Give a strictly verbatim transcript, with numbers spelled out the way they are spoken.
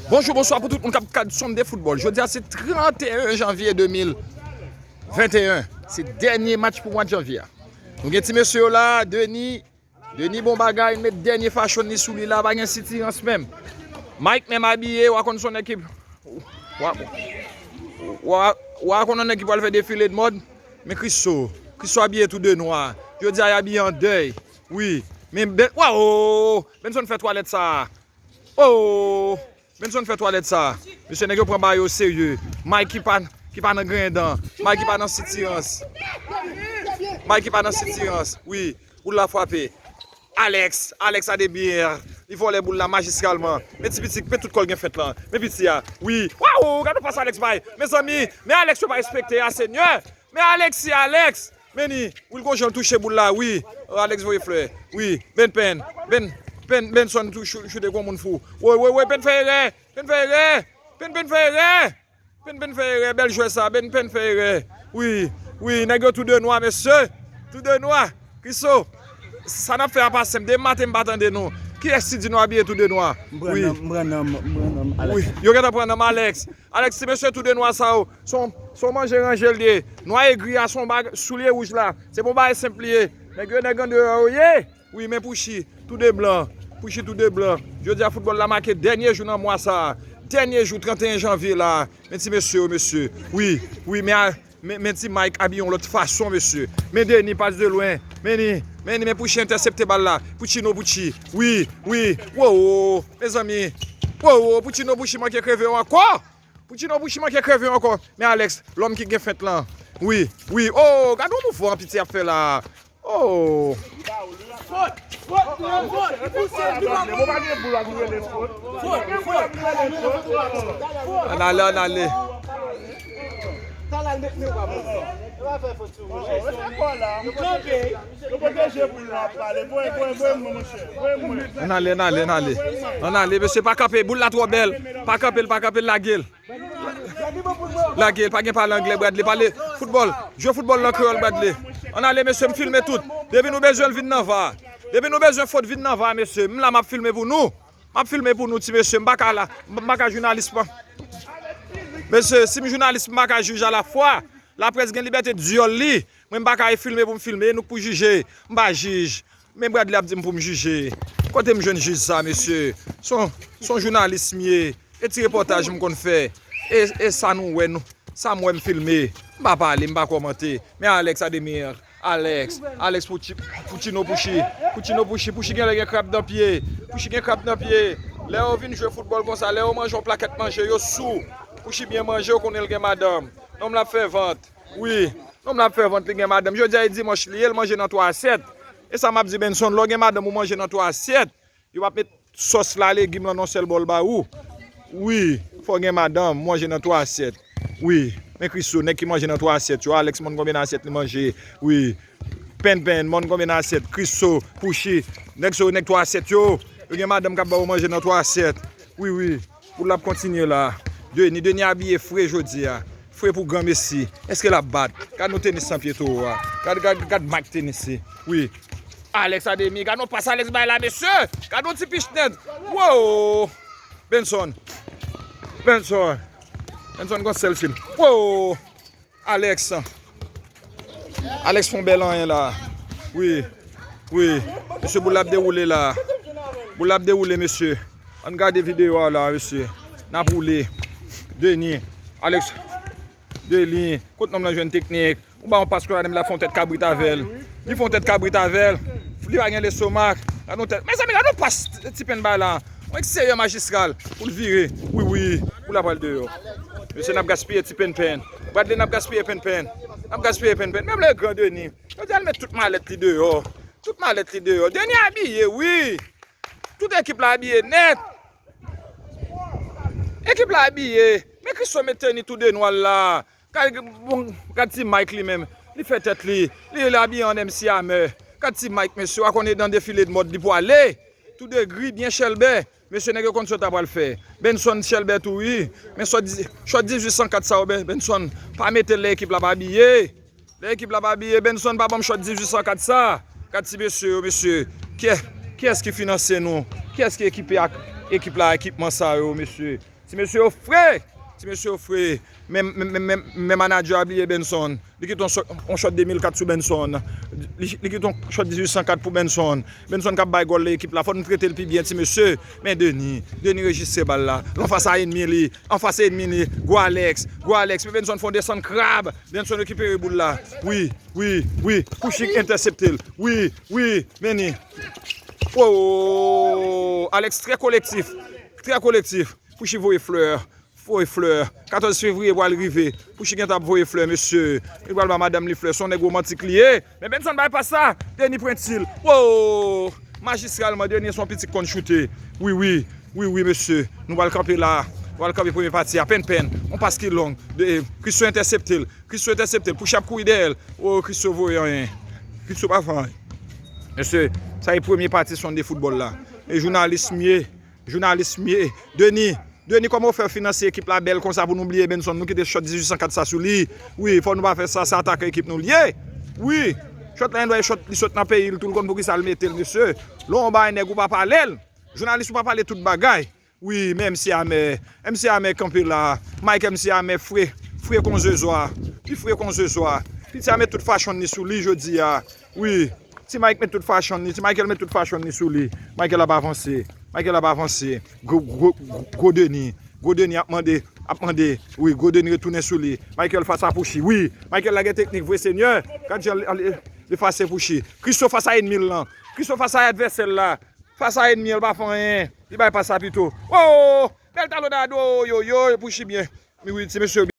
Bonjou, bonswa pou tout moun k ap gad Sonde Foutbòl. Jodi a se trannteyen janvye de mil venteyen. Se dènye match pou mwa janvye a. Nou gen ti mesye yo la, Denis. Denis bon bagay, met dènye fashion li sou li la, pa gen sitirans menm. Mike menm abiye, w a konn son ekip. W a, w a, w a konn on nèg ki pral fè defile de mòd. Men Christo, Christo abiye tou de nwa. Jodi a, y abiye an dèy. Wi. Men, ben, waw! Benson fè twalèt sa. Oh! Benson fè twalèt sa. Mesye nèg yo pran bagay yo serye. Mike ki pa, ki pa nan grenn dan. Mike ki pa nan sitirans. Mike ki pa nan sitirans. Wi. Boul la frape. Alex. Alex Ademir. Li vòlè boul la majiskalman. Men ti piti, men tout kò l gen fent lan. Men piti a. Wi. Waw! Gade yon pas Alex bay. Mezanmi. Men Alex yo pa respekte a, Senyè. Men Alex, se Alex. Men ni, Wilgon Jean touche boul la, wi. Alex voye flè. Wi, Ben Pen. Ben, Pen, Benson tou chou- choute kon moun fou. Woy, woy, woy, Pen fè erè. Pen fè erè. Pen, Pen fè erè. Pen, Pen fè erè. Bèl jwè sa. Ben Pen fè erè. Wi, wi, nèg yo tou de nwa, mesye. Tou de nwa. Christo, sa n ap fè a pa senp. Depi maten m pa tande nou. Kiyès ki di nou abiye tou de nwa? M pran Wi. Nonm, m pran nonm, m pran nonm Alex. Wi, yo gentan pran nonm Alex. Alex, ti mesye tou de nwa sa yo, se yon, se yon manje ranje l ye. Nwa egri a, se yon bag, soulye wouj la. Se pa yon bagay senp li ye. Nèg yo, nèg andeyò yo ye. Wi, men Pouchi, tou de blan. Pouchi, tou de blan. Jodi a, foutbòl la make dènye jou nan mwa sa a. Dènye jou, trannteyen janvye la. Men ti mesye yo, mesye. Wi, wi, men a, men, men ti Mike abiye yon lòt fason, mesye. Men Denis, pas de lwen. Men ni, men ni, men Pouchi entèsepte bal la. Pouchino, Pouchi. Wi, wi. Wo, wo, mezanmi. Wo, wo, Pouchino, Pouchi manke kreve yo ankò. Pouchino, Pouchi manke kreve yo ankò. Men Alex, lòm ki gen fent lan. Wi, wi. Oh, gade yon mouvman piti ap fè la. Oh. Ann ale, ann ale. Ann ale, ann ale, ann ale. Ann ale, mesye, pa kanpe. Boul la twò bèl. Pa kanpe l, pa kanpe l, lage l. Lage l, pa gen pale anglè, Bradley. Pale foutbòl. Jwe foutbòl nan kreyòl, Bradley. Ann ale, mesye, m filme tout. Depi nou bezwen l, vin nan va. Depi nou bezwen fot, vin nan va, mesye. M la, m ap filme pou nou. M ap filme pou nou, ti mesye. M pa ka la. M pa ka jounalis, pa. Mesye, si m jounalis, m pa ka jij alafwa. Laprès gen libète dyòl li. Mwen, m pa ka filme pou m filme. E nou k pou jije. M pa jij. Men Bradley ap di m pou m jije. Kote m jwenn jij sa, mesye? Se yon, se yon jounalis m ye. E ti repòtaj m konn fè. E, e sa nou wè, nou, sa m wè m filme. M pa pale, m pa kòmante. Men Alex Ademir. Alex. Alex Pouchi-, Pouchino Pouchi. Pouchino Pouchi. Pouchi genlè gen krab nan pye. Pouchi gen krab nan pye. Lè yo vin jwe foutbòl konsa, lè yo manje yon plakèt manje, yo sou. Pouchi byen manje, yo konnen l gen madanm. Nonm la ap fè vant. Wi. Nonm la ap fè vant, li gen madanm. Jodi a, e dimanch li ye, l manje nan twa asyèt. E sa m ap di Benson, lè w gen madanm ou manje nan twa asyèt, yo p ap met sòs la, legim lan nan yon sèl bòl ba ou. Wi, fò w gen madanm, manje nan twa asyèt. Wi, men Christo, nèg ki manje nan twa asyèt yo, Alex, monn konbyen asyèt li manje. Wi, Pen Pen, monn konbyen asyèt, Christo, Pouchi, nèg sa yo, nèg twa asyèt yo, yo gen madanm k ap ba yo manje nan twa asyèt. Wi, wi. Pou l ap kontinye la. Denis, Denis abiye fre jodi a. Fre pou granmesi. Èske l ap bat? Gad nou tenis san pye towo a. Gad, gad, gad Mike tenis li. Wi. Alex Ademir. Gad nou pas Alex bay la, mesye. Gad nou ti pich nèt. Wow! Benson. Benson. Benson gon sèl fil. Wow! Alex. Alex fè yon bèl anyen la. Wi. Wi. Mesye, boul la ap dewoule la. Boul la ap dewoule, mesye. Ann gade videyo a la, mesye. N ap woule. Denis. Alex. Denis. Kot nonm lan jwenn teknik? Ou ba yon pas Konrad, men l ap fè yon tèt kabrit avè l. Li fè yon tèt kabrit avè l. Li pa gen lestomak. Gade yon tèt. Mezanmi, gade yon pas Ti Pen bay la. Yon eksperyans majistral. Pou l vire. Wi, wi. Pou l ap al deyò. Mesye, n ap gaspiye Ti Pen Pen. Bradley, n ap gaspiye Pen Pen. N ap gaspiye Pen Pen. Menm lè gran Denis. Yo di al met tout malèt li deyò. Tout malèt li deyò. Denis abiye, wi. Tout ekip la abiye nèt. Ekip la abiye. Men Christo met tenis tou de nwa l la. Gad, bon, gad ti Mike li menm. Li fè tèt li. Li, li abiye an M C Hammer. Gad ti Mike, mesye, w a konnen nan defile de mòd li pwale. Tou de gri, byen chèlbè. Mesye, nèg yo konn sa yo ta pral fè. Benson chèlbè tou, wi. Men chòt di-, chòt dizuit san kat sa yo, Ben-, Benson, pa mete l lè ekip la pa abiye. Lè ekip la pa abiye, Benson pa ban m chòt dizuit san kat sa. Kat ti mesye yo, mesye. Kiyè-, kiyès ki finanse nou? Kiyès ki ekipe ak, Ekip la, ekipman sa yo, mesye. Ti mesye yo fre! Ti mesye yo fre! Men, men, men, men, men manadjè a bliye Benson. Li kite yon shot, yon shot de mil kat sou Benson. Li, li kite yon shot dizuit san kat pou Benson. Benson k ap bay gòl ekip la. Fò nou trete l pi byen, ti mesye. Men Denis, Denis rejistre bal la. L anfas a ènmi li. Anfas ènmi li. Gwo Alex. Gwo Alex. Men Benson fè yon desann krab. Benson rekipere boul la. Wi, wi, wi. Pouchik entèsepte l. Wi, wi. Men ni. Oh, Alex trè kolektif. Trè kolektif. Pouchik voye flè. Voye flè. Katòz fevriye pral rive. Pouchik gentan ap voye flè, mesye. Li pral ba madanm li flè. Se yon nèg womantik li ye. Men Benson bay pas sa. Denis pran ti l. Oh! Majistralman, Denis se yon pitit k konn choute. Wi, wi. Wi, wi, mesye. Nou pral kanpe la. Nou pral kanpe premye pati a. Penn, penn. Yon pas ki long. De, Christo entèsepte l. Christo entèsepte l. Pouchik ap kouri dèyè l. Oh, Christo voye anyen. Christo pa fè anyen. Mesye, sa e premye pati Sunday Football la. E jounalis m ye. Jounalis m ye. Denis, Denis, kòman w fè finanse ekip la bèl konsa pou nou bliye Benson? Nou kite shot dizuit san kat sa sou li. Wi, fò nou pa fè sa, se atake ekip nou l ye. Wi, shot la, li sot nan peyi l tou, l konn poukisa l mete l, mesye. Lè w yon bagay nèg ou pa pale l. Jounalis ou pa pale tout bagay. Wi, men M C Hammer. M C Hammer kanpe la. Mike M C Hammer fre, fre kon zezwa. Pi fre kon zezwa. Piti a met tout fachon li sou li jodi a. Wi. Ti Mike met tout fachon li. Ti Michael met tout fachon li sou li. Michael ap avanse. Michael ap avanse. Gwo, gwo, gwo, gwo Denis. Gwo Denis ap mande. Ap mande. Wi, gwo Denis retounen sou li. Michael fas a Pouchi. Wi. Michael lage teknik vre, senyè. Gad jan li, li, li efase Pouchi. Christo fas a ènmi l lan. Christo fas a advèsè l la. Fas a ènmi an, l pa fè anyen. Li bay pas la pito. Oh! Bèl talonnad, oh, yo, yo, Pouchi byen. Wi, wi, ti mesye yo